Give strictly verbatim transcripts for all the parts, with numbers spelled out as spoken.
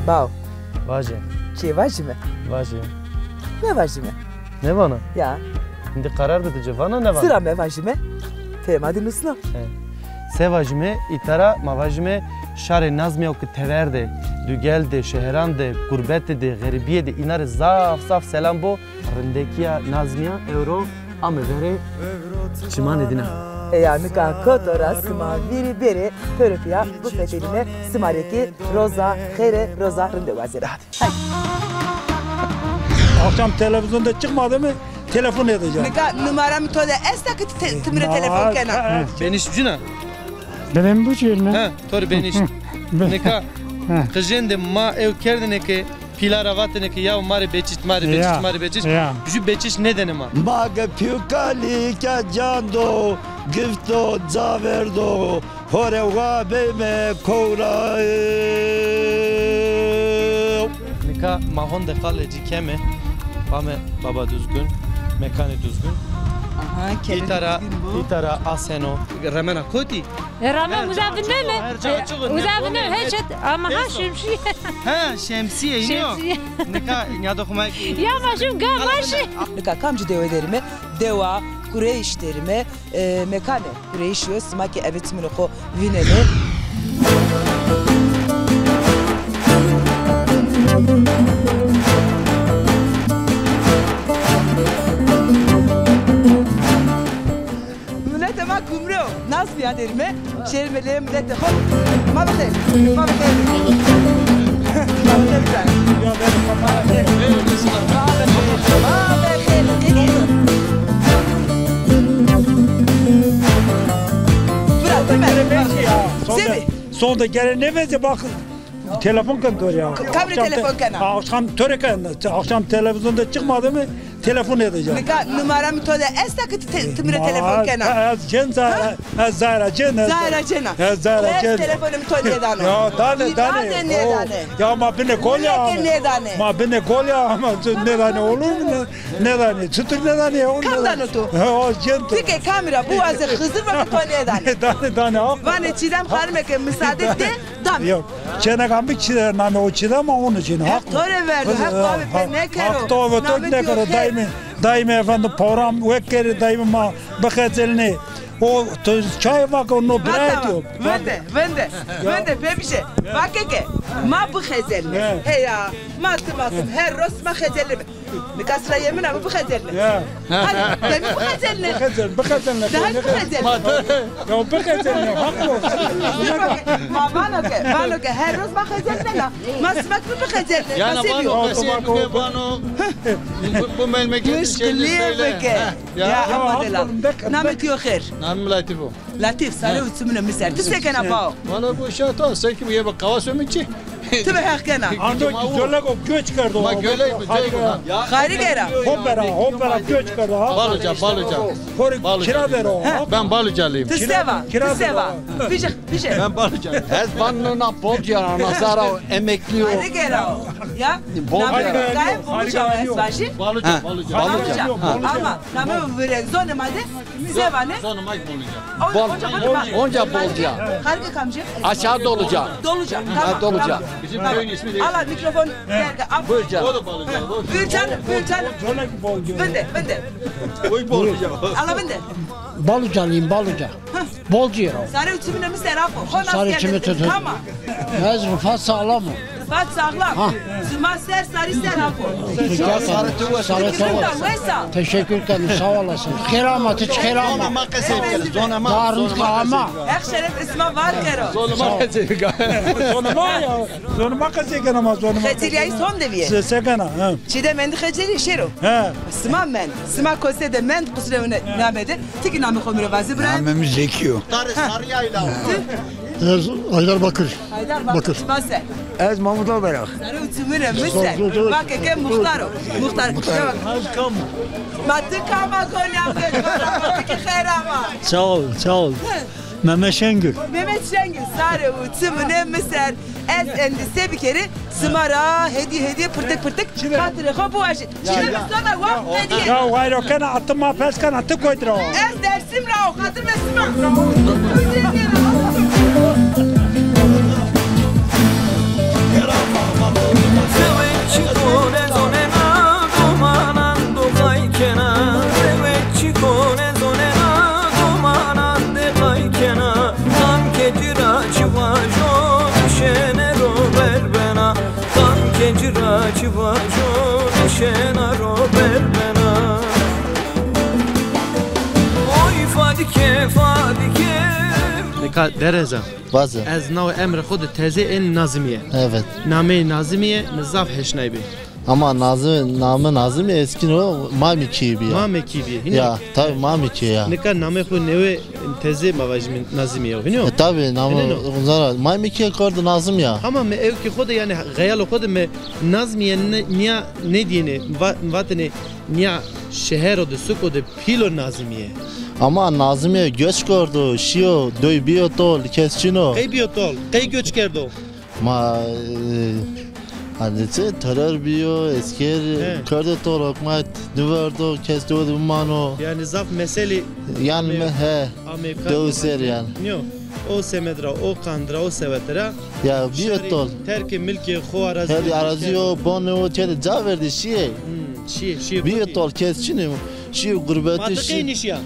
Bao. Vaje. Çê vajîme? Vaje. Mevajîme. Nêvana? Ya. Hindî qerar bide ci vana nêvana? Sira mevajîme. Pê ma de nusno. He. Se vajîme, îta ra ma vajîme şarê Nazmîya ke tever de, dugel de, şeheran de, gurbete de, xerîbîye de, îna rê zaf zaf selam bo. Rindekîya Nazmîya ewro ame verê çimanê dîna. Heya nika koto ra sima vîrî bêrê pêro pîya bifetelîme, sima rê kî roza xêr ê, roza rinde wazena. Hay. Akşam televizyon de çıkmadı mı? Telefon edeceğim. Nika numara mi to de esta ki ti, ti mi rê telefon kena? Ha, ha. Benîş cina? Benim bu çiğirme. Ha, to rê benîş. Nika qijêndê ma ew kerdêne ke pîla ra vatêne ke yaw ma rê beçiş, ma rê beçiş, ma rê beçiş. Ya. Ju beçiş nêdêne ma. Ma ge pîyo kalî ke can do, gifto, ca verdo, hore wa beyme kowra. Nika ma honde qalê ci keme, vame Baba Duzgun, Mekanê Duzgun. Aha, keme. Îta ra, Duzgun bu. Îta ra aseno. Remena kotî? E, rame uza vineme. Uza vineme, he çet, ama ha şemsiye. Ha, şemsiye, ino. Şemsiye. Nika, nîyadoxê ma kî. Ya ma şim ga ma şi. Nika kamci dewe derîme? Dewa Kureyş derîme, e, Mekanê Kureyşî yo, sima kî ebe çimûnê xo vînenê. Miletê ma kumre o. Nazmîya derîme, şêrîme lê miletê xo. Ma bixêr, ma bixêr. Ma bixêr. Ma bixêr. Ma bixêr. Bira, dime. Sonde, sonde gere nêvezê bak. Telefon ken to rê ya. Kam rê telefon kena? Akşam te-, akşam to rê ken, akşam televizyonda çıkmadı mı? Telefon edeceğim. Nika numara mi to de esta ki ti, ti mi rê telefon kena? Ez cên Zahra, ez Zahra cên, ez Zahra cên. Ez Zahra cên. Telefonê mi to nêdano. Ya dane, dane. Nêdane. Ya ma binê gol ya. Nêdane. Ma binê gol ya ama nêdane olur mu? Nêdane. Çitur nêdane ya? Kam dano to? Ha, o cên to. Ti ke kamera biwaze Xizir va ke to nêdane. Dane, dane. Vanê Çîdem Xanime ke misade de. Dame. Yok. Çêneka mi Çîdem, namê o Çîdem, ama onu Çîdem. Heq to rê verdo, Heq to ve pê nêkero. Heq to ve to nêkero. Daîme, daîme efendim program wek kerê, daîme ma bixezelnê. O to çay vake, no birayet yok. Vende, vende, vende, pê bişe. Vake ke ma bixezelnê. Heya, ma ti ma sim her roz ma xezelnê. Nika sira yê min a, mi bixezelne. Ya. Hadi, de mi bixezelne. Bixezelne, bixezelne. Daha bixezelne. Ya bixezelne, hak olsun. Ma vano ke, vano ke her roz ma xezelnena. Ma simek mi bixezelne. Ya na vano, vano. Bu, bu memleketin şeyini söyle. Ya, ya, ama de la. Namê to yo xêr? Namê mi Latîf o. Latîf, sare û çimûnê mi ser. Ti se kena bao? Valla bu şata, sen ki bu yeme kava sömün ki. Ti be heq kena. Ando ki zolego göç kerdo. Ma göley mi? Harika. Harika era. Hopera, hopera göç kerdo. Balıca, Balıca. Hori kira dero. Ben Balıcalıyım. Ti seva, ti seva. Bije, bije. Ben Balıcalıyım. Ez vano na Bolca, ana Zara emekli o. Harika era. Ya. Bolca. Gayet Bolca ez vajî. Balıca, Balıca. Balıca. Ama namê vire zonê ma de. Se vanê? Zonê ma Bolca. Onca, onca Bolca. Harika kamcı? Aşağı Doluca. Doluca. Tamam. Doluca. Bizim köyün ismi değil. Ala mikrofon. Buyur canım. O da Balıca. Buyur canım, buyur canım. Vinde, vinde. Oy Bolca. Ala vinde. Balıcalıyım, Balıca. Bolca. Sare û çimûnê mi ser apo. Sare û çimûnê mi ser. Tamam. Ez Rıfat sağlam o. Rıfat sağlam. Ha. Sima ser sarî ser apo. Sarê to wes. Sarê to wes. Teşekkür ederim. Sağ olasın. Xêr ama, ti xêr ama. Zona ma qesey bikir. Zona ma. Darın ama. Heq şeref isma var kero. Zona ma qesey bikir. Zona ma ya. Zona ma qesey kena ma zona ma. Xecilîyayî son de bîye. Se, se kena, ha. Çîdem endi xecilî şêro. Ha. Sima mend. Sima kose de mend, qusrê namê de. Ti kî namê xo mi rê vaze bira. Namê mi Zekî yo. Sarı, Sarı Yayla. Ez Haydar Bakır. Haydar Bakır. Bakır. Sima se? Ez Mahmut Albayrak. Sarê û çimûnê mi ser. Vake ke muxtar o. Muxtar. Muxtar. Ma ti kam a, Konya mi de, ma ti kî xêr ama. Sağ ol, sağ ol. Mehmet Şengül. Mehmet Şengül, sarê û çimûnê mi ser. Ez endîse bikerî, sima ra hedî hedî pirtik pirtik xatirê xo biwajî. Çîdem, îsota wa hediye. Ya wayro kena, atı ma pes kena, ti koyt ra o? Ez Dersim ra o, xatir me sima. Vaco şena ro berbena. Oy Fadike, Fadike. Nika dereza. Vaze. Ez naw emre xo de teze en Nazimiye. Evet. Namey Nazimiye mi zaf heşnay bi. Ama Nazım, namı Nazım eskino Mamikî bi ya. Mamekî bi. Ya, tabii Mamikî ya. Nika namey xo newe teze ma vajîme Nazimiye, hino? E, tabii, namı onlara Mamikî kardı Nazım ya. Ama me ew ki xo de yani xeyalo xo de me Nazmiye ne-, niya nêdîyêne, va-, vatêne niya şehero de, suko de pîl o Nazimiye. Ama Nazimiye göç kardo, şiyo, doy biyo tol, kes çino. Qey biyo tol, qey göç kerdo? Ma, e, hani çi, terör biyo, esker kerdo tol, hukmet niverdo, kes doy de bimano. Yani zaf meselî. Yani me, he. Amê kar. Dew ser yani. Nîyo. O semed ra, o qand ra, o sewete ra. Ya, biyo tol. Terkê milkê xo, arazî. Her arazî yo, bonê o, tede ca verdî, şîyê. Hmm, şîyê, şîyê. Biyo tol, kes çinê. Şîyê gurbetî. Ma ti qey nîşîya?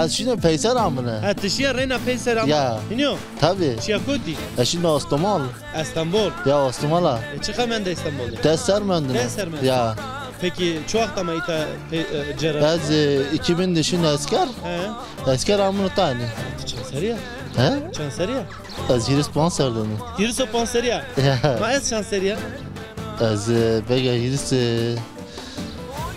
Ez şîno peyser amine. Ha, ti şîya reyna peyser amine. Ya. Hînî yo? Tabii. Şîya kotî? Ez şîno Ostomol. Estanbol. Ya, Ostomol a. E, çiqa mende Estanbol de? Des ser mendine. Des ser mendine. Ya. Peki, çi wext ama îta pe-, e, cera? Ez, e, iki bin de şîno esker. He. Esker amino tanî. Ti çand serî ya? He? Çand serî ya? Ez hîris ponc ser de mi. Hîris û ponc serî ya? Ya. Ma ez çand serî ya? Ez, e, bege hîris, e,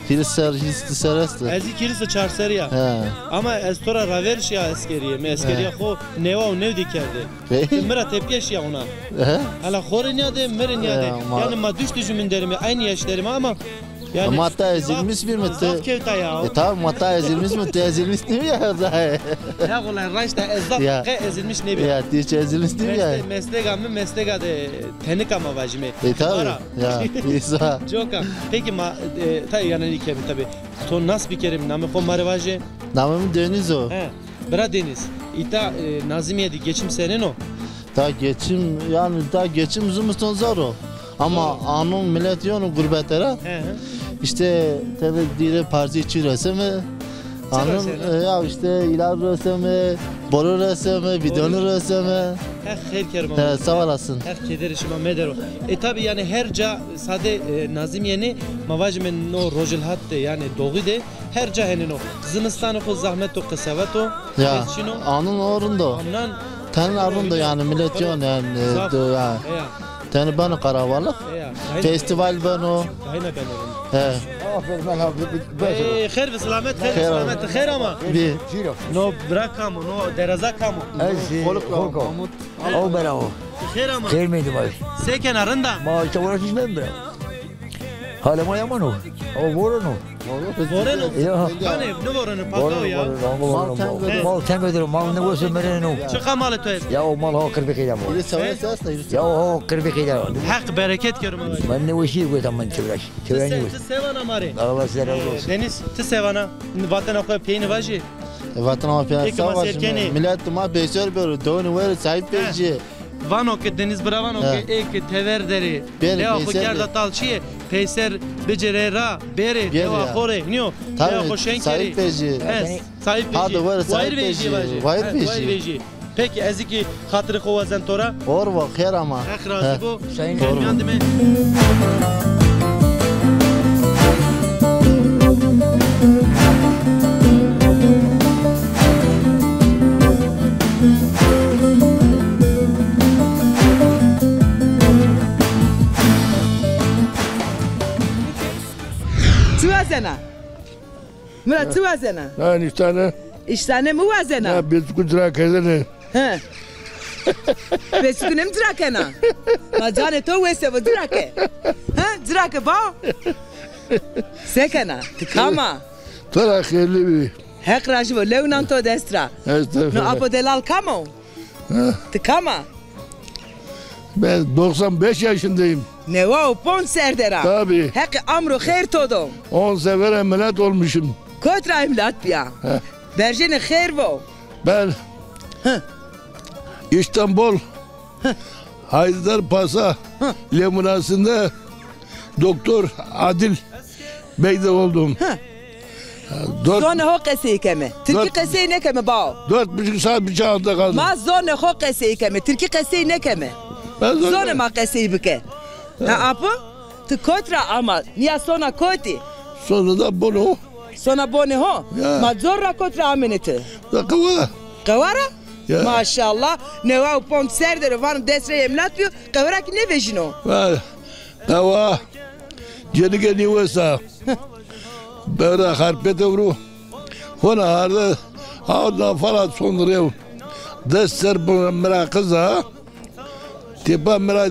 hîris ser, hîris di ser est. Ez î hîris û çar serî ya. He. Ama ez to ra raver şîya eskerîye. Mi eskerîya xo newa û new de kerde. He. Ti mi ra tepîye şîya ona. He? Hala xo rê nîyade, mi rê nîyade. He, ama yani ma düştü jümün derim ya, aynı yaşlarım ama yani. Ama ta ezilmiş bir mi? Zaf kewta ya. E, tabii, ama ta ezilmiş mi? Te ezilmiş değil mi ya? Ya ulan raşta ez zaf qe ezilmiş nêbî. Ya, ti hiç ezilmiş değil mi ya? Mesle-, meslêga mi, meslêga de tenik ama vajîme. E, tabii. Ya, îsa. Coka. Peki ma, e, ta yanî kemi tabii. To nas bikerî, namê xo ma rê vaje. Namê mi Deniz o. He. Bira Deniz, îta, e, Nazimiye de geçim senên o? Ta geçim, yani ta geçim zimiston zor o. Ama anon millet yono gurbete ra. He, he. İşte tabii dire parçayı çi reseme. Anon, e, ya işte ilar reseme, boru reseme, bidonu reseme. Heq xeyr kero. He, sağ olasın. Heq kederê şima medero. E, tabii yani her ca sade, e, Nazimiye nê, ma vajime no rojilhat de yani doğu de Her ca henên o. Zimistanê xo zahmet o, qesevet o. Ya, anon o rind o. Anon. Tenê na rind o yani, millet yon yani, e, zaf. Ya. Tenê beno qarabalix. Festival beno. He. Aferin, merhaba. Ey, xeyr ve selamet, xeyr ve selamet, xeyr ama. No bira kam o, no dereza kam o? Ez, e, Xoluk o. Mahmut. Aw bera o. Xeyr ama. Xeyr meydi baş. Se kena, rind a? Ma işte uğraşmış ben bira. Halê ma yaman o. O voron o. Voreno? Ya. Kanê, nêvoreno, paka o ya. Mal teng o. Mal teng o, mal nêweso mereno. Çiqa malê to est? Ya o mal ha qirpî qeyde mal. Ya o ha qirpî qeyde. Heq bereket kero ma. Ben nêweşî gota, ben çewreş. Çewreş. Ti se-, ti sevana ma rê? Allah size razı olsun. Deniz, ti sevana? Vatena xo peynî vajî. E, vatena ma peynî. Peki, ma savaşîme. Millet ma peyser bero, dewonî were sahip peycî. Vano ke Deniz bira vano ke ê ke tever derê lewa xo kerda tal çîyê, peyser bicêrê ra, bêrê lewa xo rê, nîyo? Lewa xo şen kerê. Sahip vejî. He, sahip vejî. Wayir vejî, vajî. Wayir vejî. Peki, ez kî xatirê xo wazen to ra. Orvo, xêr ama. Heq razî bo. Sayın Erdoğan. Çi wazena? Murat, çi wazena? Ha, niştane. Niştane mi wazena? Ha, bezikû cira kerdene. He. Bezikû nem cira kena? Ma canê to wese bo, cira ke. Ha, cira ke ba. Se kena? Ti kam a? To ra xêrlî bî. Heq razî bo, lew nan to dest ra. Estağfurullah. No apo delal kam o? Ha. Ti kam a? Ben doksan beş yaşındayım. Newa û ponc ser der a. Tabii. Heqî amro xêr to do. On sefer ameliyat olmuşum. Kot ra ameliyat bîya? Heh. Berjêne xêr bo. Ben İstanbul Haydarpaşa Limanı'nda doktor Adil Bey'de oldum. Dört, zonê ho qesey keme. Tirkî qesey nêkeme bao. Dört buçuk saat bir çağında kaldım. Ma zonê ho qesey keme. Tirkî qesey nêkeme. Zonê ma qesey bike. Ha, apo? Ti kot ra ama, nîya sona kotî? Sona da bono. Sona bonê ho? Ya. Ma cor ra kot ra amêne ti? Da qewara. Qewara? Ya. Maşallah. Newa û ponc ser der o, vano dest rê emlat bîyo, qewara kî nêvejîno. Ha. Newa. Cenike nîwesa. Bera xarpete vuru. Hona arde, arda fala son rew. Dest ser bu miraqiza. Tepa mi ra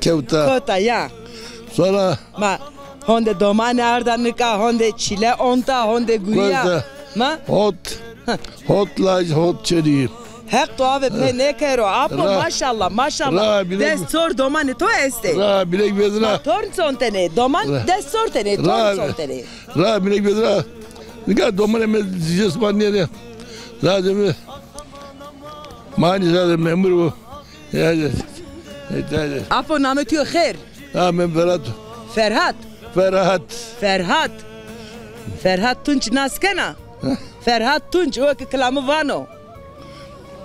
kewta. Kota ya. Sonra ma honde domanê arda nika, honde çile onta, honde guya. Kota. Ma? Hot. Hot laj, hot çerî. Heq to ave pê nêkero. Apo, maşallah, maşallah. Dest sor domanê to estê. Ra bilek vezira. Ma torn sontenê, doman dest sortenê, torn sontenê. Ra bilek vezira. Nika domanê mi cismanîye de. Lazim. Manî zaten memur bu. Yani, yani. Apo, namê to yo xêr? Namê Ferhat. Ferhat? Ferhat. Ferhat. Ferhat Tunç nas kena? Heh. Ferhat Tunç, o ki kilamı vano.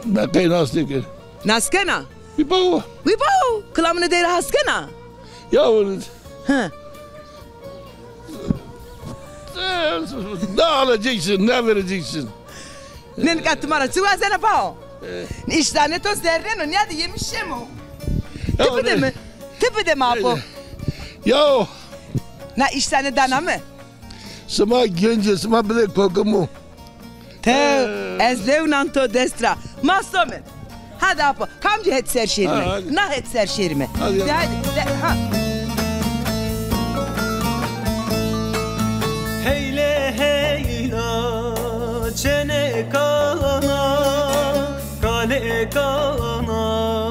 Ben key nas nêkir. Nas kena? Bir bak o. Bir bak o. Kilamını değil has kena? Ya onu. Hı. Ne alacaksın, ne vereceksin? Nika ti ma ra çi wazena bao? Îştanê to zerneno, nîya de yemiş şemo. Ti bide mi? Ti bide mi apo? Ya. Na îştanê dana mi? Sima genc ê, sima bide kokimu. Te, ez lewnan to dest ra. Ma some. Hadi apo, kamcî het ser şêrîme? Ha, hadi. Na het ser şêrîme. Hadi ya. De hadi, de, ha. Heyle heyla, çenê kana, kalê kana,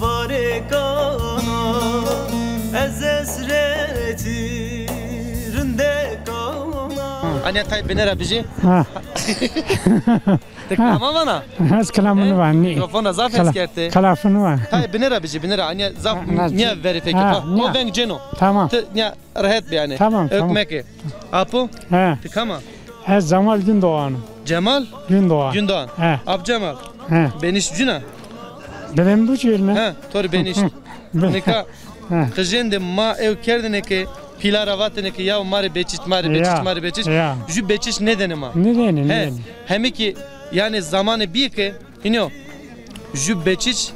varê kana, ez esretî rindê kana. Anya tay bine ra bijî. Ha. Ti kilama vana? Ez kilamını van, nê. Mikrofona zaf hes kerte. Kilafını van. Tay bine ra bijî, bine ra. Anya zaf nîya verê fekê. Ha, o veng cêno. Tamam. Ti nîya rehet bî yanî. Tamam, tamam. Ewk meke. Apo? He. Ti kam a? Ez Cemal Gündoğan'ım. Cemal? Gündoğan. Gündoğan. He. Ap Cemal. He. Benîş cina? Benim bu cür mü? He, to rê benîş. Nika qijêndê ma ew kerdêne ke pîla ra vatêne ke ya ma rê beçiş, ma rê beçiş, ma rê beçiş. Jü beçiş nêdêne ma. Nêdêne, nêdêne. Hemî kî yanî zamanê bî ke hînî yo. Jü beçiş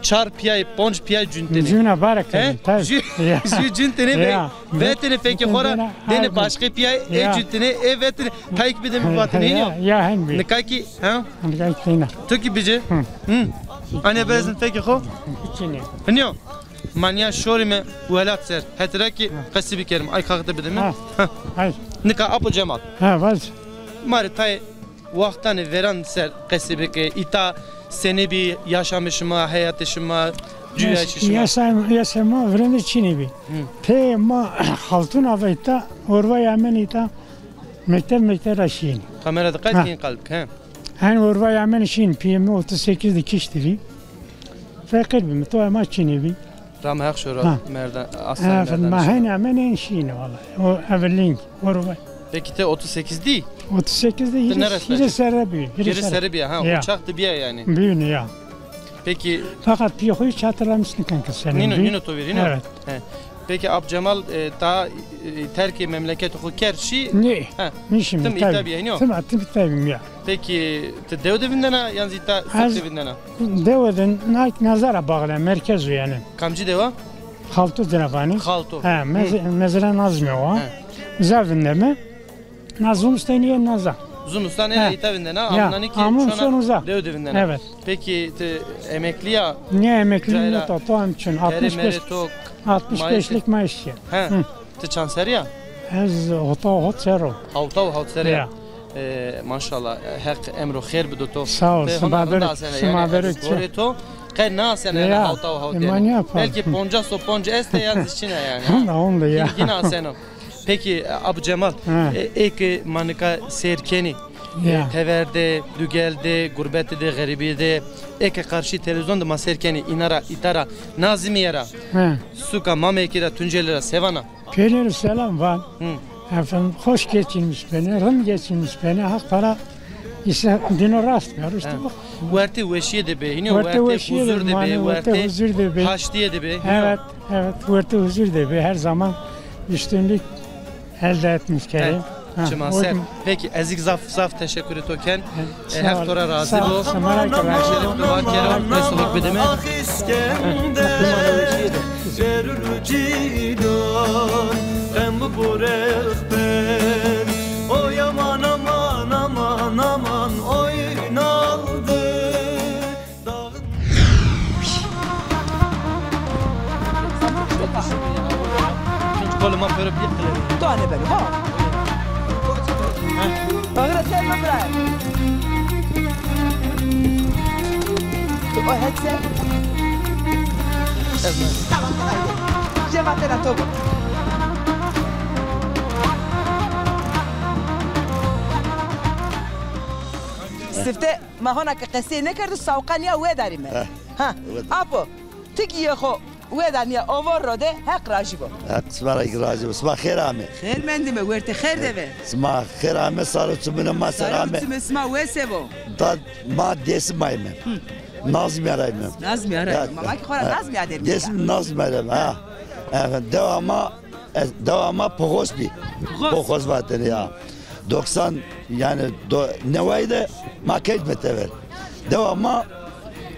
çar pîyayî, ponc pîyayî cuntêne. Cuna barek. He? Jü, jü cuntêne ve, vetêne fekê xo ra, dêne başqê pîyayî, ê cuntêne, ê vetêne, tayk bide mi vatêne hînî yo. Ya, ya, heng bî. Nika kî, ha? Nika kî têna. Tu kî bijî? Hı. Hı. Anya bezin fekê xo? Çinî. Hînî yo. Ma nîya şorîme welat ser. Hetira kî qesî bikerîme. Ay kaxite bide mi? Ha. Ha. Ay. Nika apo Cemal. Ha, vaz. Ma rê tayê wextanê veran ser qesî bike. Îta senî bî yaşamê şima, heyatê şima, cuyayîşê şima? Yaşam, yaşê ma virende çinî bî. Hı. Pê ma Xaltûn ava îta, orvay amên îta, mekteb, mekteb ra şîn. Kamera de qayt kîn qalb, he. Hen orvay amên şîn, pîyê mi otuz sekiz de kiştî bî. Feqîr bî, mi to ema çinî bî. Rame Heq şoro merda aslan merdan. Ma hên amên hên şîne vallahi. O evelîng, orvay. Peki te otuz sekiz dî? Otuz sekiz de hîrê serre bî. Hîrê serre bî, ha, o çax de bîya yanî. Bîne ya. Peki. Fakat pîyê xo hiç hatırlamış nîkan ke senî. Nîno, nîno to vîr, nîno. Evet. He. Peki Ap Cemal, e, ta, e, terkê memleketê xo kerd şî? Nê. He. Nîşîme. Tim îta bîya, nîyo? Tim, tim îta bîme ya. Peki ti dewe de vindena yan zî ta sirf de vindena? Dewe de, na-, naza ra baxle, merkez o yanî. Kamcî dewa? Xalto de vanî. Xalto. He, mez-, mezra Nazmî o. He. Uza vindeme. Na zimistan ê naza. Zimistan ê îta vindena, amnanî kî amûn son uza. Dewe de vindena. Evet. Peki ti emeklî ya? Ne emeklî, ne to, to hem çin. Altmış beş, altmış beşlik maaş ya. He. Hı. Ti çand serrî ya? Ez hewta û hewt serr o. Hewta û hewt serrî ya. Ya. E, maşallah, Heq emro xêr bido to. Sağ ol. Ti hona rind asena, yanî ez gorê to qe naasena yanî hewta û hewt yanî. Belkî poncas û ponc este yan zî çin a yanî, ha? Onda, onda ya. Hîn, hîn aseno. Peki, e, Abu Cemal, e, ê ke ma nika seyr kenî, e, tever de, dugel de, gurbete de, xerîbîye de, ê ke qarşî televîzyon de ma seyr kenî, îna ra, îta ra, Nazimîye ra, suka Mamekî ra, Tuncelî ra se vana? Pêrê rê selam van. Hı. Efendim, hoş geçinmiş beni, rind geçinmiş beni. Haq para İşte dino rast ver işte. Ha. Bu. Wertê weşîye de bê, hînî wertê huzur de bê, wertê huzur de bê, haştîye de bê. Evet, evet, wertê huzur de bê. Her zaman üstünlük elde etmiş kerê. Ha, çima ser. Peki, ez zî zaf, zaf teşekkür to ken. E, Heq to ra razî bo. Sağ ol, sağ ol. Aman, aman, aman, aman, ah İskender, derul cîdan, qem bu rexber. Oy aman, aman, aman, aman, oy naldı. Kolê ma pêro bir qile. Tu anebeno, ha? Ağır sen mi bırak? Tu o hetse? Tamam, haydi. Cemaatine topu. Sifte ma hona ke qesey nêkerdo, sawqa nîya wedarîme. Heh, ha, wedarîme. Apo, ti kî yê xo wedanîya ovor ro de, Heq rajî bo. Heq sima ra kî rajî bo. Sima xêr ame. Xêr mendîme, wertê xêr de ve. Sima xêr ame, sar û çimûnê ma ser ame. Sar û çimê sima wese bo. Da ma Dêsim ayme. Nazmîye ra ayme. Nazmîye ra ayme. Ma kî xo ra Nazmîye derîme. Dêsim Nazmîye ra ayme, ha. Efendim, dewa ma Ez, dewa ma Poxos bî. Poxos. Poxos vatene ya. Doksan, yani do, neway de ma keyt me tever. Dewa ma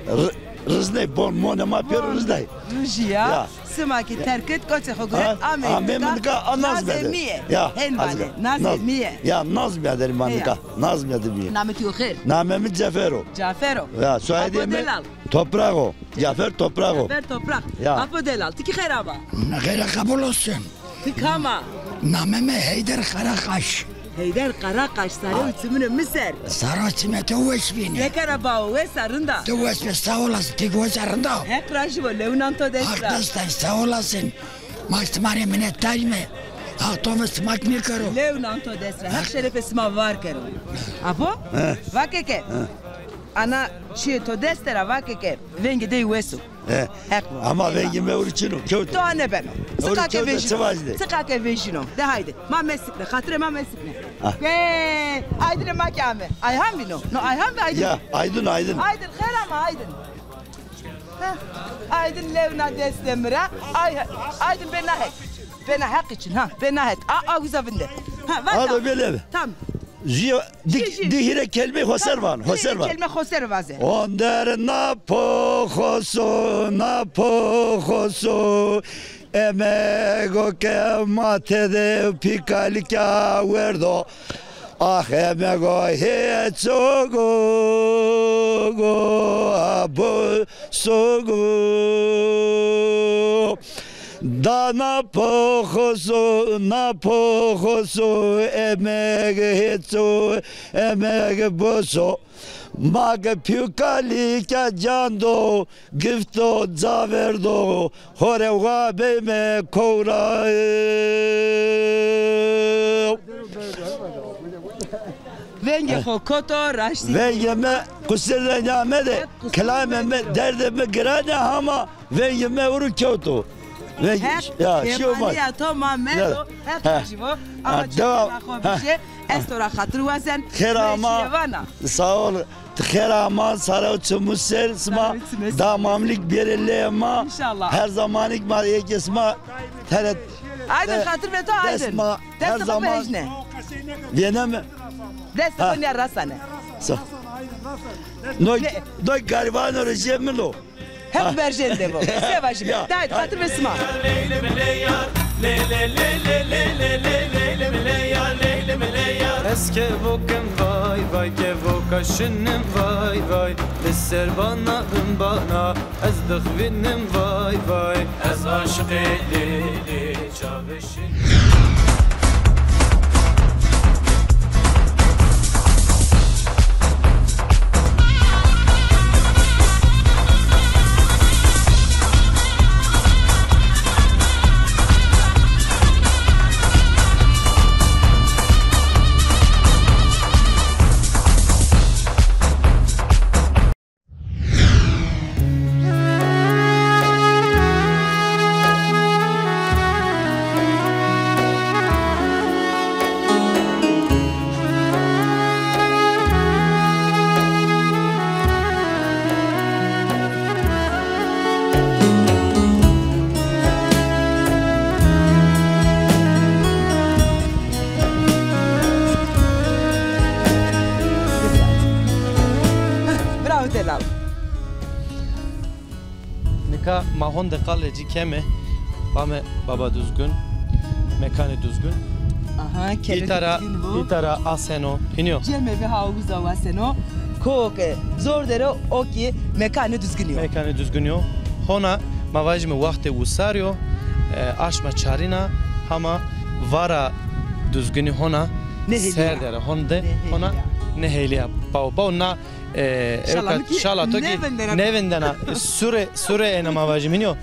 r-, rizney, bon, monê ma pêro rizney. Rujî ya. Ya. Sima ki terk et, koçê xo guret, ame, ame nika, a Nazmîye de. Ya, Nazmîye. Nazmîye. Ya, Nazmîye derîme nika. Nazmîye derîme. Namê to xêr? Namê mi Cafer o. Cafer o. Ya, soyadê mi Toprak o. Cafer Toprak o. Cafer Toprak. Ya. Apo delal, ti kî xêr ava. Xêre qebul olsun. Ti kam a? Namê mi Heyder Karakaş. Heyder Karakaş, sare û çimûnê mi ser. Sar û çimê to weş bîne. Nêkara bao, wes a, rind a? Ti weş be, sağ olasın, ti weş a, rind a? Heq rajî bo, lewnan to dest ra. Heq dest ra, sağ olasın. Ma sima rê minetdar îme. Heq to ve sima kî nêkero. Lewnan to dest ra, Heq şerefê sima var kero. Apo? He. Vake ke. He. Ana çîyê to dest ra vake ke vengê dey wes o. He. Heq bo. Ama vengê mi ewro çin o, kewt o. To anebeno. Çiqa ke vejîno. Çiqa ke vejîno. De haydi. Ma mesikne, xatirê ma mesikne. Be, Aydinê ma kî ame. Ayhan bî no. No Ayhan bî, Aydin. Ya, Aydin, Aydin. Aydin, xêr ama Aydin. Heh. Aydin lewna destê mi ra. Ay, Aydin bê na Heq. Bê na Heq için ha. Bê na Heq. A, a uza vinde. Ha, va. Hadi böyle. Tam. Jî di, di hîrê kelmey xoser van, xoser van. Kelme xoser vaze. Onder na poxoso, na poxoso, emego ke ma tede pîkalîka werdo. Ax emego hêço go, go, a bo so go. Da na poxoso, na poxoso, emeg hêço, emeg boso. Ma ke pîkalîka can do, gifto ca verdo, xo rê wa beyme kowra. Vengê xo koto, raştî. Vengê mi qusir de nîyamede, kilamê mi, derdê mi giran a, hama vengê mi ewro kewto. Vengê, ya, şîyo ma. Kêmanîya to ma merdo, Heq rajî bo. Ama çiqa xo bije, ez to ra xatir wazen. Xêr ama. Sağ ol. Ti xêr ama, sare û çimû ser, sima da mamlîk bêrê lê ma. İnşallah. Her zamanîk ma eke sima teret. Aydin, xatir be to Aydin. Dest ma her zaman vêne mi? Dest xo nîya rasane. Sa. No, no garîbano rê jê min o. Hep verjên de bo. Se vajîme. Dayê, xatir be sima. Ez kevokim vay vay, kevoka şinim vay vay. Li ser bana, bin bana, ez dixwînim vay vay. Ez aşiqê lê lê çavê şinim. Delal. Nika ma honde qalê ci keme, bame Baba Duzgun, Mekanê Duzgun. Aha, kele Duzgun bu. Îta ra aseno, hînî yo. Cemevî ha uza waseno. Ko ke zor der o, o kî Mekanê Duzgun yo. Mekanê Duzgun yo. Hona ma vajîme waxtê wisar yo, e, aşma çarîn a, hama vara Duzgunî hona ser der a, honde hona nêhêlîya. Baw, baw na E, ewka şala to kî nêvindena. Sure, sure ena ma vajîme, hînî yo.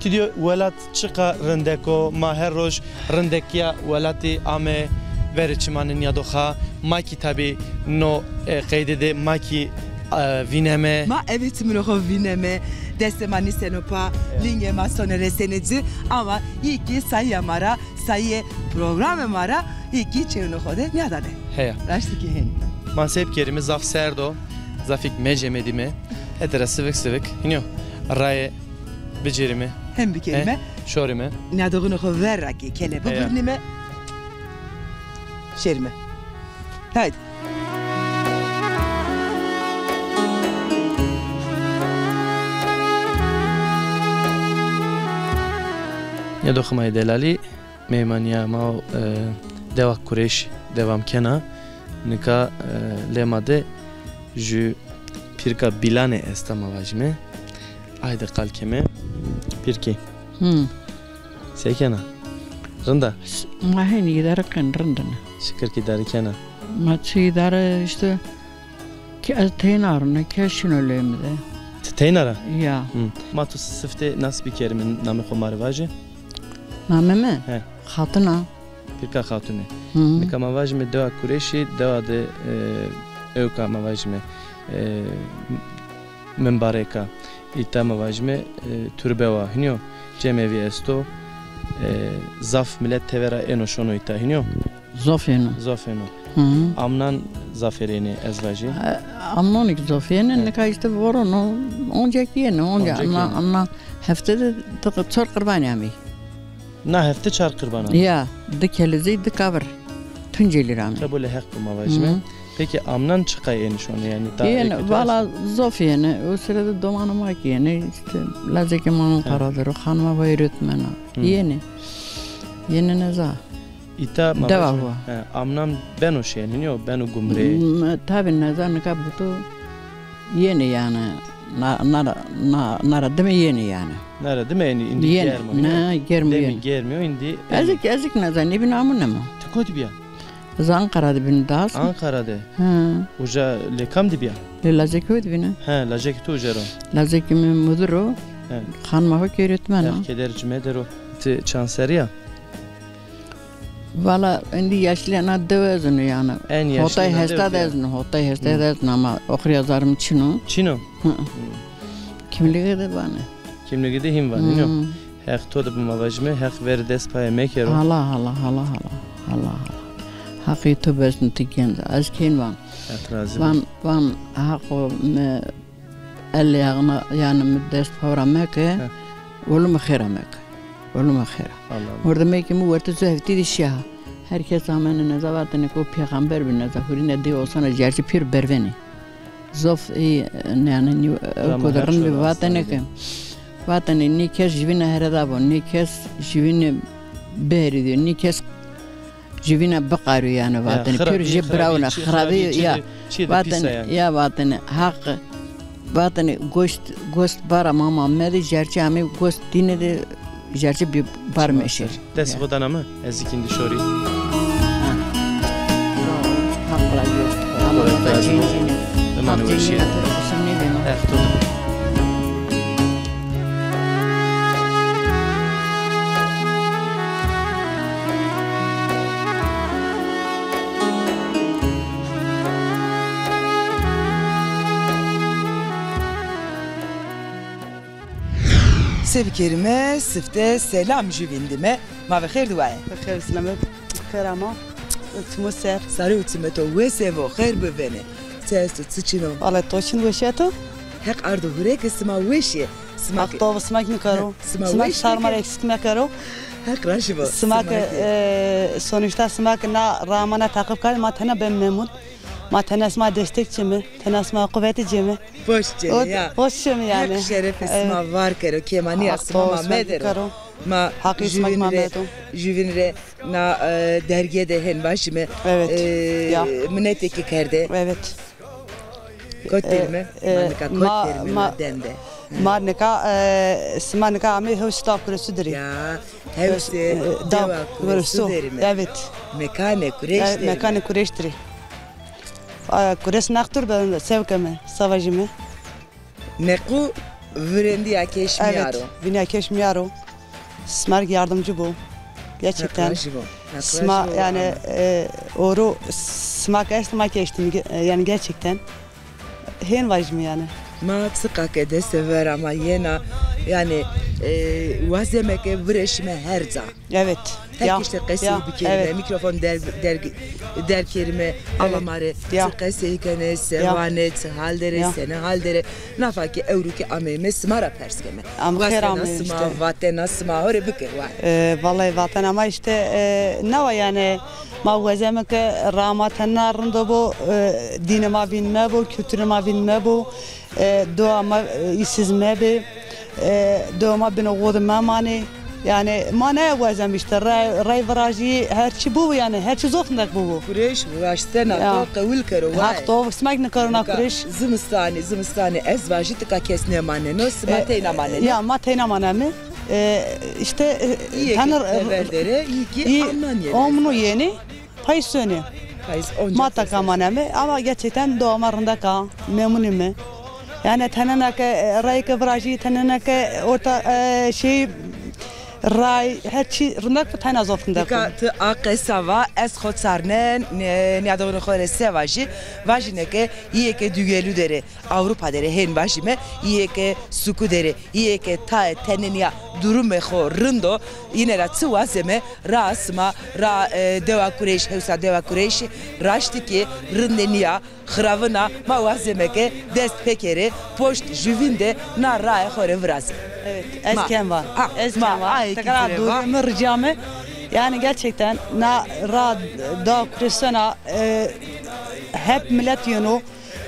Ti dîyo welat çiqa rindek o, ma her roj rindekîya welatî ame verê çimanê nîyadoxa. Ma kî tabî no, e, qeyde de ma kî, e, vîneme. Ma eve çimûnê xo vîneme, destê ma nîseno pa, lingê ma sonê resenê ci, ama î kî sayîya ma ra, sayîyê programê ma ra, î kî çewunê xo de nîyadane. Heya. Raştî kî hên. Ma se bikerîme, zaf serd o. Zafîk mecemedîme. Hetê ra sivik sivik, hînî yo, raye bicêrîme. Hem bikerîme. He, şorîme. Nîyadoxunê xo ver ra kî kele bibirnîme. Şêrîme. Haydi. Nîyadoxê ma yê delalî. Meymanîya ma, e, dewa Kureş dewam kena. Nika, e, lê ma de jü pîrka Bîlanê esta ma vajîme. Ayde qal keme. Pîrkî. Hı. Se kena? Rind a? Ma hên îdare ken, rind ine. Şikir kî îdare kena. Ma çi îdare îşte. Ke-, ez teyna ro, ne kes şino lê mi de. Ti teyna ra? Ya. Hı. Ma tu sifte nas bikerîme, namê xo ma rê vaje. Namê mi? He. Xatun a. Pîrka Xatune. Hı. Nika ma vajîme dewa Kureşî, dewa de, e, ewka ma vajîme, e, mimbareka. Îta ma vajîme, e, turbe wa, hînî yo. Cemevî esto, e, zaf milet tevera êno şono îta, hînî yo. Zof êno. Zof êno. Hı. Amnan zaf erênê ez vajî. E, amnan kî zof ênê, nika îşte vorono, onca kî ênê, onca, onca kî ênê. Amnan, amnan hefte de di-, çar qirbanî amey. Na hefte çar qirban amey? Ya, di kelizî, di kavir. Tuncelî ra amey. Qebulê Heq bo ma vajîme. Hı. Peki amnan çiqay ênê şono, yanî ta ênê, vala zof ênê. O sire de domanê ma kî ênê, îşte lazekê ma Anqara der o, xanima wa öğretmen a. Hı. Ênê. Ênê neza. Îta ma vajîme, he, amnan beno şên, hînî yo, beno gumrê. M-, tabî neza nika buto yenê yanî. Na, na ra, na, na ra dime yenê yanî. Na ra dime yenê, îndî germ o, hînî yo? Ne, germ o yenê. Demê germ o, îndî yenê. Ez kî, ez kî neza, nêbîne, amo nêmo. Ti kotî bîya? Ez Anqara de bîne, das. Anqara de? He. Uca lê kam de bîya? Lê lazekê xo de bîne. He, lazekê to uca ro. Lazekê mi mudir o. He. Xanima xo kî öğretmen a. Heq keder ci medero. Ti çand serrî ya? Vala, îndî yaşlîya na dew ez ino yanî. En yaşlîya na dew ez ino. Hotay hesed ez ino, hotay hesed ez ino, ama oxirî azar mi çin o. Çin o? Hı. Hı. Kimlîgî de vanê. Kimlîgî de hîn vanê, no? Hı. Heq to de bi ma vajîme, Heq verê dest payê mekero. Allah, Allah, Allah, Allah, Allah, Allah. Haqî to besno, ti genc a. Ez kên van. Heq razî bo. Van, van, Haqo mi Ellê axna, yanî mi dest pa ra meke, he, ulu mi xêra meke. Ulu mi xêra. Allah Allah. Mordemekê mi wertê zu heftî de şîya. Her kes amene neza vatene ke o pêxamber bî, neza hurîne dê osana cerçî pêro bervenê. Zof ey, yanî, ewko de rind bî, vatene ke, vatene nê kes jüvîna here da bo, nê kes jüvîne biherî dîyo, nê kes jüvîna biqarîyo yanî vatene. Pêro jê birawina, xirabî ya. Vatene, ya vatene, Haq, vatene goşt, goşt bara mama mede, cerçî amê goşt dîne de, cerçî bî bar meşer. Dest xo dana mi, ez kî îndî şorî. Ha. Haq razî bo. Haq razî bo. Haq razî bo. Haq weşîye. Haq to. Se bikerîme, sifte selam jû vîndîme. Ma ve xêr duwaye. Bi xêr selamet. Xêr ama. Çimo ser. Sarê û çimê to wes vo, xêr bivêne. Çi esto, çi çin o? Valla to çin, weşîya to? Heq ardo hure ke sima weş ê. Sima ke, Heq to sima kî nikaro. Sima weş şar ma ra eksik mekero. Heq raşî bo. Sima ke, e, sonuçta sima ke na ramana taqip kerdî, ma tena bem memnun. Ma tena sima destek çimi, tena sima quweti çimi. Poşt çimi ya. Poşt çimi yani. Heq şerefê sima var kero, kêmanîya sima ma medero. Ma jüvin rê, jüvin rê na, e, dergîye de hên vajîme, e, minetê kî kerde. Evet. Kot derîme, e, ma nika kot derîme ma dem de. Ma nika, e, sima nika amê hewsê daw Kuresu dirî. Ya, hewsê, e, daw Kuresu derîme. Evet. Mekanê Kureş derîme. Mekanê Kureş dirî. Aya, Kures nextur be, se bikeme, se vajîme. Nequ virendîya keş mîyaro. Evet, vînîya keş mîyaro. Sima rê yardımcı bo. Gerçekten. Sima yani, e, oru sima ke est ma ke eştîme, e, yani gerçekten. Hên vajîme yani. Ma çiqa ke destê vera ma yena, yani, e, wazeme ke vireşîme her ca. Evet. Her kişte qesey bikerîme, mîkrofon der, der, derg kerîme, ala ma rê çi qesey kenê, se vanê, çi hal der ê, sene hal der ê. Nafa kî ewro kî ameyme sima ra pers keme. Am xêr ameyme îşte. Vatena sima, vatena sima, ho rê bike, wa. E, vallahi vatena ma îşte, e, nawa yani ma wazeme ke ra ma tena rind bo, e, dînê ma vîn mebo, kulturê ma vîn mebo. E, dowa ma, e, îsîz mebê, e, dowa ma binê xo de memanê. Yani ma nêwazem îşte, ray, ray virajî, her çî bibo yani, her çî zof rindek bibo. Kureş viraştena to qewil kero, way. Haq to, sima kî nikero na Kureş. Zimistanî, zimistanî ez vajî tika kes nêmaneno, sima teyna manenê. Ya, ma teyna maneme. E, îşte, e, îyê ke tever der ê, îyê kî amnan yenê. Omnu yenê. Payîz sonê. Ma taka maneme ama gerçekten dowa ma rindek a, memnun îme. Yani tenena ke, e, rayê ke virajî, tenena ke orta, e, şey, ray, her çî rindek bi, tena zof rindek o. Nika ti a qesa va, ez xo çarnen, nîyadonê xo rê se vajî, vajîne ke îyê ke dugelu der ê, Avrupa der ê hên vajîme, îyê ke suku der ê, îyê ke tayê tenenîya durumê xo rind o, îne ra çi wazeme, raa sima, raa, e, dewa Kureyş, hewsa dewa Kureyşî, raştî kî rindê nîya, xiravin a, ma wazeme ke dest pêkerê, poşt juvîn de na rae xo rê virazê. Evet, ez kêm va. Ez kêm va. Tekrar dûrê mi, rica mi. Yani gerçekten na ra da Kurêsona, e, hep milet yeno.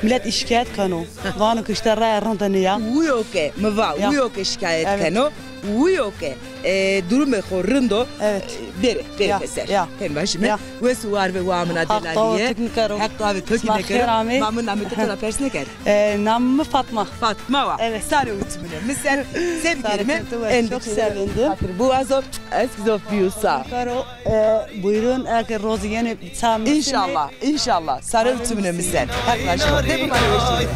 Milet şikayet keno. Vano ke îşte raya rind nîya. Wîyo ke, mi va, wîyo ke şikayet keno, wîyo ke, e, durumê xo rind o, e, bêrê, bêrê pêser. Hên vajîme. Wes û war ve wa mina delalîye. Heq tavê to kî nekero. Ma mi namê to ra pers nêkerd. E, namê mi Fatma. Fatma wa. Evet. Sare û çimune mi ser. Sare û çimune. Çok sevindim. Xatir biwazo. Ez kî zof bîyo sa. E, buyurun, eke rozî yenê ça mi sine. İnşallah, inşallah. Sare û çimune mi ser. Heq raşt bo. Dê bi ma rê weş bî.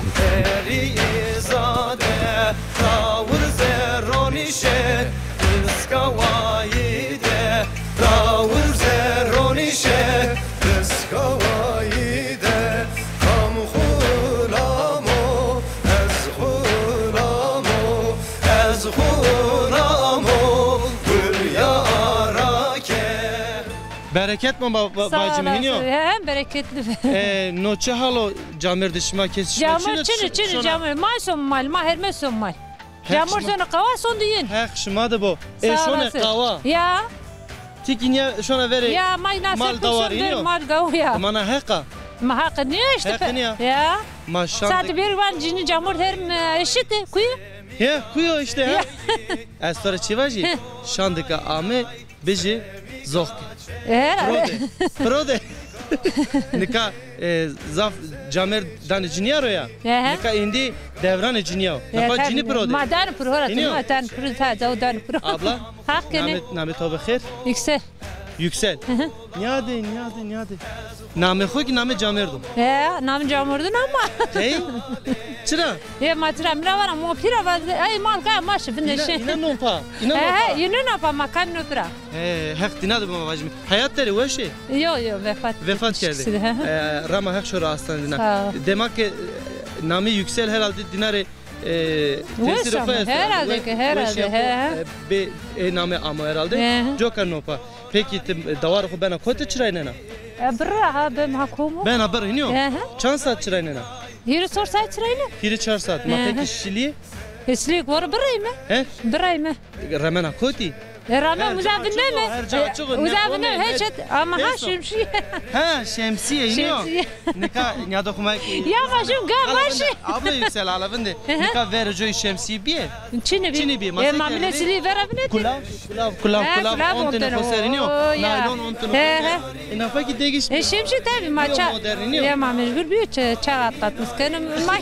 Erî zade, rawir zerronîşe, iska wayî de, rawir zerronîşe, iska wayî de, kam xulam o, ez xulam o, ez xulam o, gul yara ke. Bereket ma ba-, ba-, bacim, hînî yo? Sağ olasın. He, bereketli. E, no çi hal o camêrd de şima, kes şima çin ê? Camêrd çin ê, çin ê camêrd. Ma son mal, ma herme son mal. Camêrd sonê qawa, son de yîn. Heq şima de bo. E, şonê qawa. Ya. Ti kî nîya şona verê mal dawarî, hînî yo? Mal gaw ya. Ma na heq a. Ma heq nîya îşte. Heq nîya. Ya. Ma şan de. Sa de bêrî van cinî camêrd herme eşitê, kuye. He, kuyo îşte, he. Ez to rê çi vajî? Şandika ame, bijî zoxke. Herhalde. Piro de. Piro de. Nika, e, zaf camêrd danê cinîya ro ya. Nika êndî devranê cinîya o. Nafa cinî piro de. Ma danê piro ra, ma danê piro, ta caw danê piro. Abla, namê, namê to bi xêr? Yüksel. Yüksel. Nîyadê, nîyadê, nîyadê. Namê xo kî namê camêrd o. He, namê camêrd o ama. Hey? Çira? He, ma çira, mi ra vana, mo pîra vazde, ey, mal ka ma şi vinde şi. Îna, îna nopa, îna nopa. He, he, îna nopa, ma kan no pira. He, Heq dîna de bima vajîme. Heyat der ê, weş ê? Yo, yo, vefat. Vefat kerde. E, rama Heq şoro astane dîna. Sağ ol. Dema ke, e, namê Yüksel herhalde dîna rê, e, tesîrê xo esta. Herhalde ke, herhalde, he, he. E, bê, e, namê amo herhalde. He, he. Coka nopa. Pekî ti, e, dawarê xo bena kotî çiraynena? E, birra ha, bem ha komo. Bena birr, hînî yo? He, he. Çand saet çiraynena? Hîrê çar saet çirayne. Hîrê çar saet. Ma pekî şilî? E, şilî wor birrayme. He? Birrayme. Remena kotî? E, rame uza vinde mi? Uza vinde mi? He, çet, ama ha şemsiye. Ha, şemsiye, iniyo. Şemsiye. Nika, niyada xumay ki. Ya başım, ga başı. Abla yüksel, ala vinde. Nika ver coy şemsiye biye. Çini bi. Çini bi. E, mamile sili vera bine. Kulav, kulav, kulav, kulav. On tane xoser, iniyo. Naylon on tane xoser. E, nafa ki degiş. E, şemsiye tabi, ma ça. Modern, iniyo. Ya ma mecbur biyo, ça atlatmış. Kendim, ma.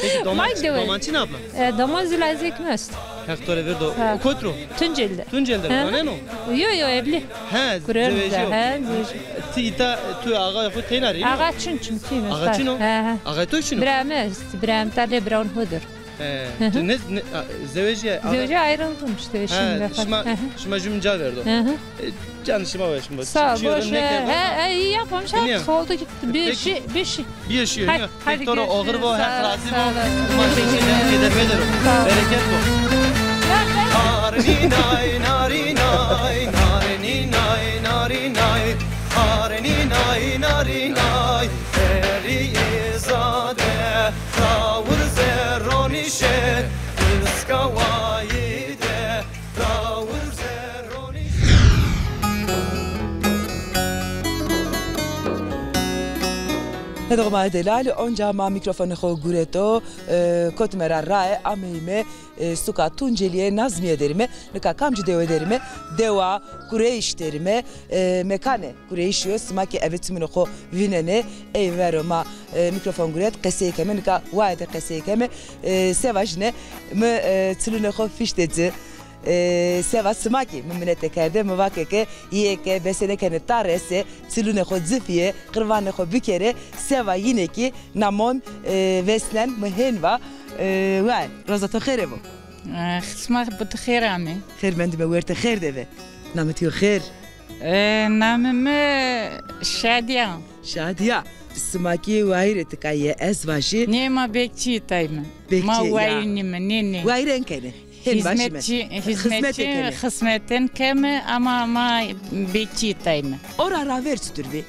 Peki, doman, doman çin abla? E, doman zilazek mest. Heq to rê verdo. Ha. Kot ro? Tunceli de. Tunceli de. Ha. Roneno? Yo, yo, evli. He, zewejîyo. He, zewejîyo. Ti îta, tu axa xo teyna rê? Axa çin, çin, çin. Axa çin o? He, he. Axa to çin o? Bira mi est, bira mi ta lê bira un hudur. He. Hı hı. Tu ne, ne, a, zewejîye, axa? Zewejîye, ayrıldım işte eşimle falan. Şima, şima jû mi ca verdo. Hı hı. E, canı şima weş mi? Sağ ol, boş ver. He, he, iyi yapmamış. Hep oldu gitti. Bir şey, bir şey. Bîyo şîyo, nîyo. Pek to ro oxir bo, Heq razî bo. Ma pek şeyden keder medero. Bereket bo. Narinînay, narinînay, narinînay, narinînay, narinînay. Herî zade, rawir zerronîşe, iskawayî de. Hêdî ma delal, onca ma mîkrofonê xo gureto, e, kotîme ra raye, ameyîme, e, suka Tuncelîye, Nazmîye derîme. Nika kamcî dewe derîme? Dewa Kureyş derîme, e, mekanê Kureyşî yo, sima kî eve çimûnê xo vînenê, ey vero ma, e, mîkrofon guret, qesey keme, nika waye de qesey keme, e, se vajîne mi, e, çilûnê xo fîşte ci. E, seva sima kî mi minete kerde, mi vake ke yê ke besenêkenê ta rese, çilûnê xo ci fîye, qirvanê xo bikerê, seva yîne kî namon, e, vesnen, mi hên va, e, waye, roza to xêre bo. E, sima bi ti xêr amê. Xêr mendîme, wertê xêr de ve. Namê to yo xêr? E, namê mi Şadîya. Şadîya, sima kî wayîrê tika yê, ez vajî. Nê, ma bekçî tayme. Bekçî, ma wayîr nîme, nê, nê. Wayîr enkenê. Hên vajîme. Hizmetçî, hizmetçî, xizmetên keme, ama ma bekçî tayme. Ora raver çitur bî?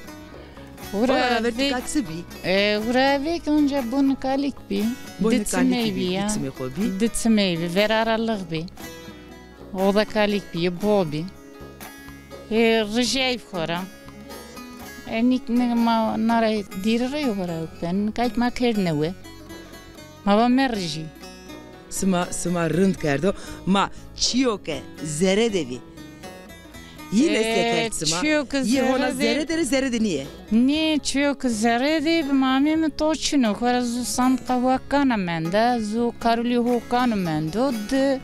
Ora raver tika çi bî? E, ora vek onca bonî kalîk bî. Bonî kalîk bî, di çimê xo bî. Di çimê bî, veraralix bî. Oda kalîk bî, bo bî. E, rijayî xo ra. E, nîk, nîk ma nara dîri rê xo ra ben. Kayt ma kerdne we. Ma va merijî. Sima, sima rind kerdo. Ma çîyo ke zere de vî. Yî nêse kerd sima. Çîyo ke zere de. Yî hona zere de rê, zere de nîyê. Nê, çîyo ke zere de bi mamê mi to çin o. Xora zu sandiqa ho kana menda, zu karulî ho kano mendo, di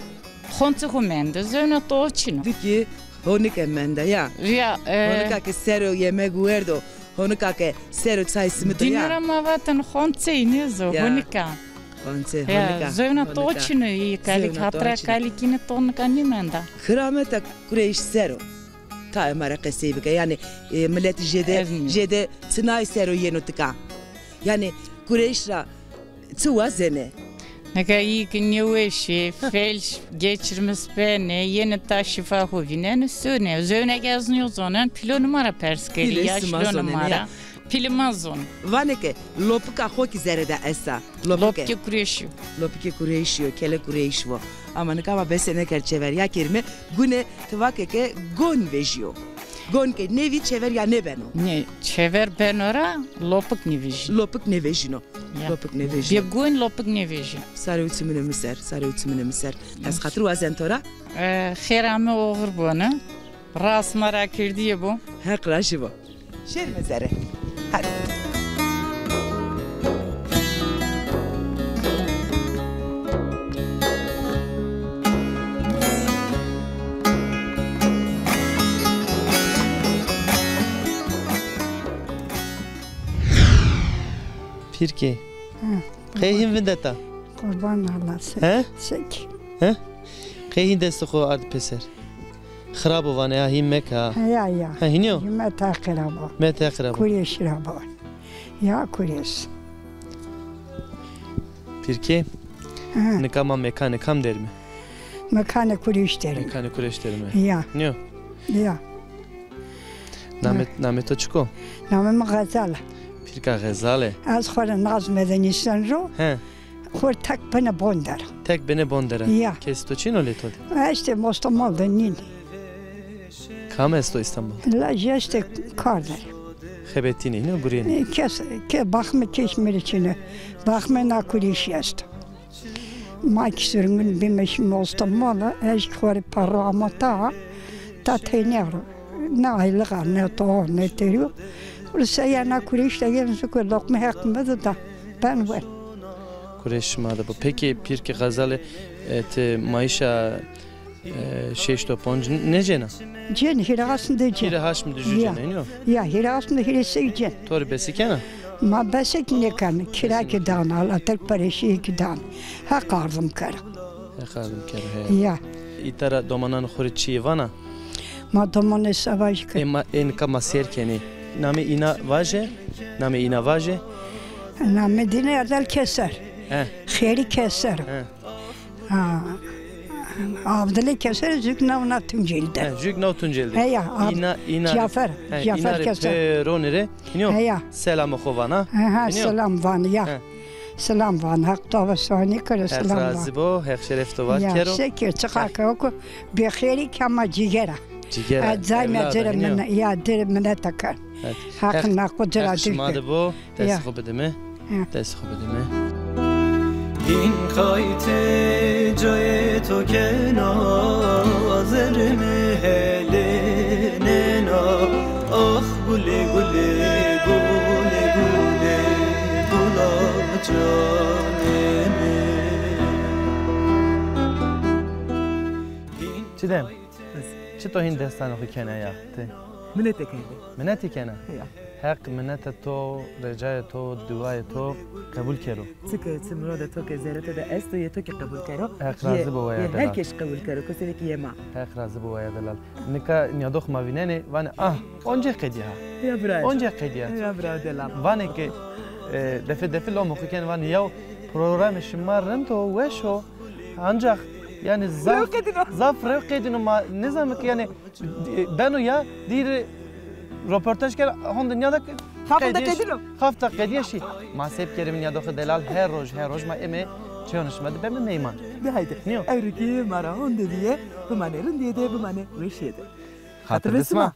xonçê xo mendo. Zewna to çin o. Di kî honike menda ya. Ya, e. Honika ke sero yemeg werdo. Honika ke sero çay simito ya. Dîne ra ma vatin xonçey nêzo, honika. Xonçe, honika. Zewna to çin o, yî kalîk, hatra kalîkîne to nika nîmenda. Xirameta Kureyş sero. Taê ma ra qesey bike. Yanî, e, milet jêde, jêde çinay sero yeno tika. Yanî Kureyş ra çi wazenê? Nika yî ki nêweş ê, felç geçirmiş benê, yenê ta şîfa xo vînenê, sonê. Zewna ke ez nêzonen, pîlonê ma ra pers kerî, yaşlonê ma ra. Pîlê ma zon. Vanê ke lopika xo kî zere de esta. Lopike. Lopikê Kureyşî yo. Lopikê Kureyşî yo, kelê Kureyş vo. Ama nika ma bese nêkerd, çever ya kerîme. Gune ti vake ke gon vejîyo. Gon ke nêvî, çever ya nêbeno. Nê, çever beno ra, lopik nêvejîno. Lopik nêvejîno. Ya. Lopik nêvejîno. Bê gon lopik nêvejî. Sarê û çimûnê mi ser, sarê û çimûnê mi ser. Ez xatir wazen to ra. E, xêr ame, oxir bone. Rast ma ra kerdîye bo. Heq rajî bo. Şêrîme zere. Hadi. Pîrkê. Hı. Qey hîn vindeta? Qurban Allah se. He? Sek. He? Qey hîn destê xo ard pêser? Xirab o vanê, ya hîn meke ha. Ya, ya. Ha, hînî yo? Hîn meta xirab o. Meta xirab o. Kurêş xirab o. Ya Kurêş. Pîrkê, ha, nika ma mekanê kam derîme? Mekanê Kurêş derîme. Mekanê Kurêş derîme. Ya. Nîyo? Ya. Namê, namê to çik o? Namê mi Xezal. Pîrka Xezal ê. Ez xo rê Nazmîye de nîsen ro. He. Xo rê tek benê bon der. Tek benê bon der. Ya. Kesê to çin o lê to de? E, îşte mostomol de nîn. Kam esto Îstanbul? Lajê estê kar der. Xebetînê, hîno gurîyenê? E, kes, ke baxme keş mi rê çin o. Baxme na kurêşî esto. Ma kî sirgûn bîme şîme Îstanbul, ez kî xo rê perro ama ta, ta teynîya ro. Ne aylık a, ne to, ne terîyo. Rusya na kurêş de yên zû ke loqme heq mi de da. Ben wen. Kurêş şima de bo. Peki pîrkê Xezalê, e, ti mayîşa E, şeşt û ponc n-, nêcêna? Cên, hîrê asm de cên. Hîrê haşm de jû cêna, nîyo? Ya, hîrê asm de hîrê sey cên. To rê besî kena? Ma besî kî nêkena, kira kî dana, ala tirk pereşîye kî dana. Heq ardim kera. Heq ardim kera, he. Ya. Îta ra domananê xo rê çîyê vana? Ma domanê se vajî ke. E, ma, e, nika ma sêr kenê. Namê îna vaje, namê îna vaje. Namê dîne Erdal Keser. He. Xêrî Keser. He. Ha. Avdilê Keser, zûk naw na Tuncel de. He, zûk naw Tuncel de. Heya, av-, îna, îna rê, Cafer, he, Cafer îna rê Keser. Pêronî rê, hînî yo? Heya. Selamê xo vana. He, he, hînî yo? Selam van, ya. He. Selam van, Heq to ve sohînî kero, selam van. Heq razî bo, Heq şeref to var kero. Ya, se kî, çiqa ke o ku bêxêrî ke ama cîger a. Cîger a, evlad a, hînî yo? Ez cayme ci rê min-, ya, ci rê minete ken. Evet. Heq naqo ci ra dûr kero. Heq şima de bo. Destê xo bide mi. Ya. Destê xo bide mi. Hîn qaytê cayê to kena, zerrê mi helênena. Ax gulê, gulê, gulê, gulê, gula canê mi. Çiğdem, çito hîn destanê xo kena ya ti? Minete kena. Minetî kena? Ya. Heq mineta to, recaya to, duaya to qebul kero. Çi ke, çi muradê to ke zerrê to de esto, yê to kî qebul kero. Heq razî bo waya delal. Her kes qebul kero, kesênî kî yê ma. Heq razî bo waya delal. Nika nîyadox ma vînenê, vanê, ah, oncê qedîya ha. Ya bira. Oncê qedîya. Ya bira delal. Vanê ke, e, defe defe lomê xo kenê, vanê, yaw programê şima rind o, weş o. Ancax, yanî zaf, zaf rew qedîno, ma nêzanîme ke, yanî, beno ya, dîrê roportaj kerd, honde nîyada ke xafta qedîno. Xafta qedîye şî. Ma se bikerîme nîyadoxê delal, her roj, her roj ma ême çêyonê şima de beme meyman. De hayde. Nîyo? Ewro kî ma ra honde bîye, bimanê rindîye de, bimanê weşîye de. Xatir be sima.